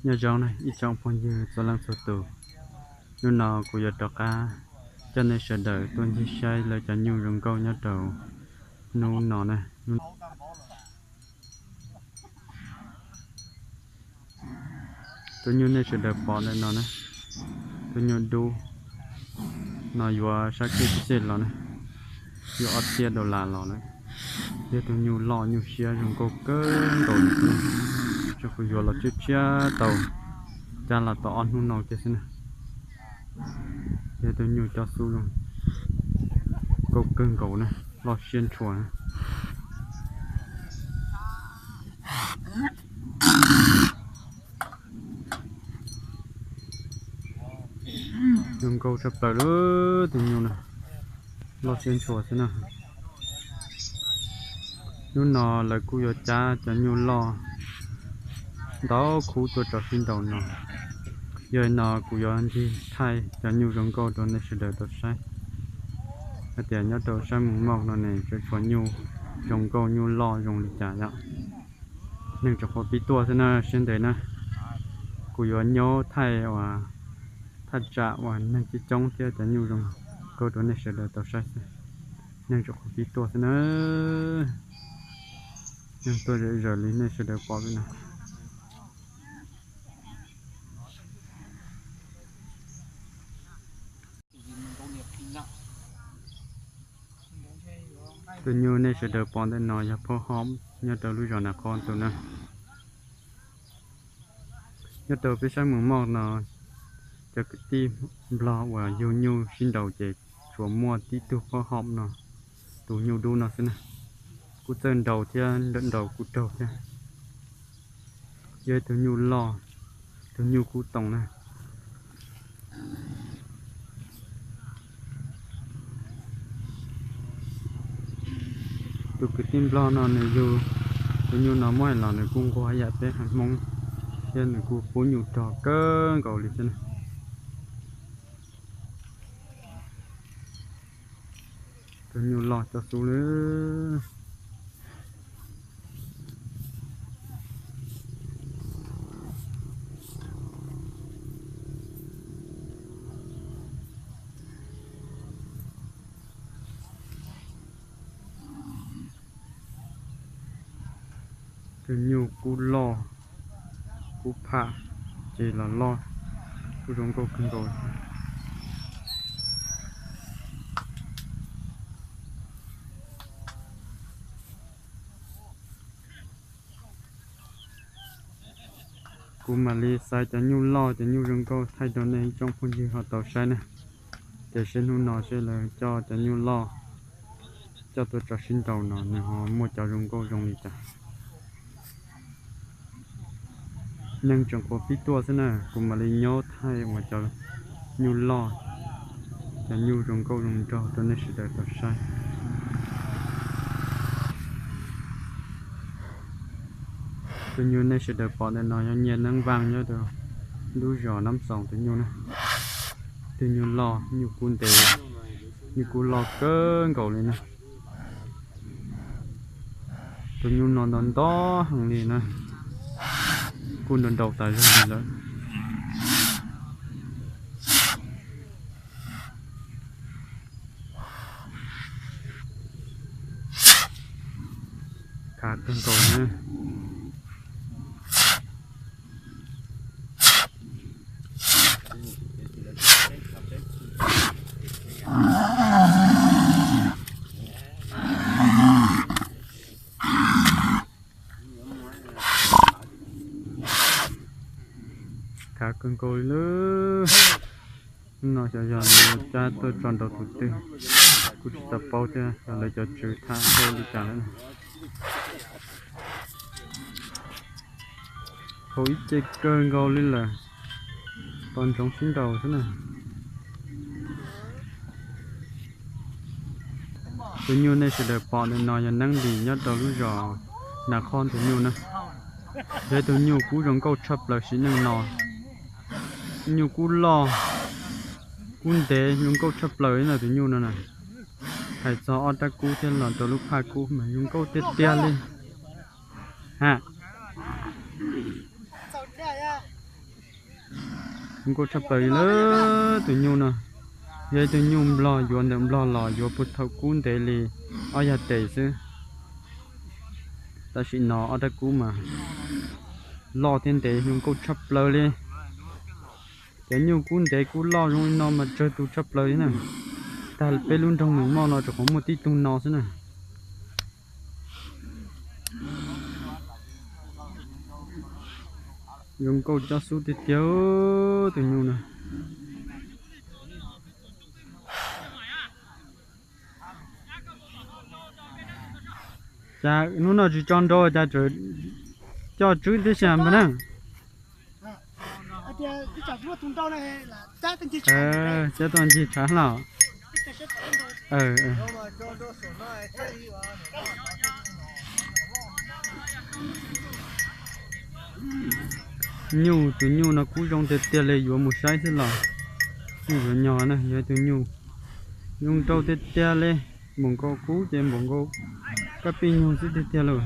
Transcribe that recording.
Nyob zoo na ib tsoom phooj ywg txhua leej txhua tus, hnub no kuv yuav rov qab coj nej sawv daws tuaj ncig saib lawv cov nyuj zoo nkauj nyob rau hnub no na. Tus nyuj nej sawv daws pom ntawm no na, tus nyuj dub no yuav sab kej tib si los na, yuav ob txhiab dollar los lawm. Yog tus nyuj loj nyuj siab zoo nkauj kawg nkaus li. Tsuas kuv yuav los tshiab tshiab tau, cab los tau ob hnub no kiag xwb na. Yog tus nyuj cov xub zoo nkauj kawg nkaus na, loj siab ntshua na. Zoo nkauj tshaj plaws li tus nyuj na, loj siab ntshua xwb na. Hnub no lawv kuj yuav cab cov nyuj loj ntau khub tuaj tso sib nraus no. Yog li no kuv yuav ncig thaij cov nyuj zoo nkauj rau nej sawv daws tau saib. Hais tias nyob rau sab Moos Mauj no ne tsuas tshuav nyuj zoo nkauj nyuj loj zoo li cas yom. Neeg tseem qhuav pib tuaj xwb na, siab ntev na. Kuv yuav nyob thaij uas thaj tsam uas neeg coob coob thiab cov nyuj zoo nkauj rau nej sawv daws tau saib xwb. Neeg tseem qhuab pib tuaj xwb na. Neeg tuaj zom zaws li nej sawv daws pom li no. Tus nyuj nej sawv daws pom ntawm no yog phauj Hom nyob rau lub zos Nas Khob tus na. Nyob rau peb sab Moos Mauj no, cov kwv tij Nplog uas yug nyuj sib nraus ces tsuas muaj tib tug phauj Hom no, tus nyuj dub no xwb na. Kuj txawj nraus thiab, nraus kuj raug thiab. Yog ib tug nyuj loj, tus nyuj kub toom na. Tus kwv tij Nplog no nws yug tus nyuj no muab hais los nws kuj nquag yam peb haiv Hmoob thiab nws kuj pub nyuj rog kawg nkaus li thiab na. Tus nyuj loj cov xub lawm. Tus nyuj kub loj, kub pham, ces los loj, kuj zoo nkauj kawg nkaus. Kuv mam li xaiv cov nyuj loj cov nyuj zoo nkauj thaij rau nej ib tsoom phooj ywg ho tau saib na. Ces seb hnub no seb lawv coj cov nyuj loj coj tuaj tso sib nraus no nws ho muaj cov zoo nkauj zoo li cas. Neeg tseem qhuav pib tuaj xwb na, kuv mam li nyob thaij uas cov nyuj loj, cov nyuj zoo nkauj zoo nraug rau nej sawv daws tau saib. Tus nyuj nej sawv daws pom ntawm no yog Nyiaj Neeb Vaj nyob rau lub zos Nab Xoos tus nyuj na. Tus nyuj loj nyuj kub ntev, nyuj kub loj kawg nkaus li na. Tus nyuj no ntau ntau heev li na, kuj nrau nrau tas zog li lawm. Khav kawg nkaus na. Khav kawg nkaus li lawm. Hnub no xyov yog lawv yuav cab tuaj tso nraus tus twg, kuj tsis tau paub thiab, yog lawv cov tswv tham hauj li cas lawm. Haus ib ce kawg nkaus li lawm, tos ntsoov sib nraus xwb na. Tus nyuj nej sawv daws pom ntawm no yog Neeb Lis nyob rau lub zos Nas Khob tus nyuj na. Yog ib tug nyuj kub zoo nkauj tshaj plaws sim neej no. Nyuj kub loj, kub ntev, zoo nkauj tshaj plaws li na tus nyuj no na. Hais txog ob rab kub thiab los rau lub phaj kub mas zoo nkauj tiag tiag li. Ha. Zoo nkauj tshaj plaws li lawm tus nyuj no. Yog ib tug nyuj nplog yuav ntawm nplog los yuav puag thaum kub ntev li ob yag tes xwb. Tam sim no ob rab kub mas loj thiab ntev zoo nkauj tshaj plaws li. Cov nyuj kub ntev kub loj zoo li no mas tsawg tus tshaj plaws li na. Tag peb lub nroog Moos Moj no tsuas qhov muaj tib tug no xwb na. Zoo nkauj cob xub tiag tiag tus nyuj no. Cas hnub no tsis tso nrau cas tseem coj tswb tib si npag na. Coj tau ncig tshav los. Nyuj, tus nyuj no kub zoo tiag tiag li, yuav mus saib xwb los yeej yuav nyog na. Yog tus nyuj zoo nraug tiag tiag li, npaum nkaus kub ces npaum nkaus kab pij nyuj xwb tiag tiag lauj.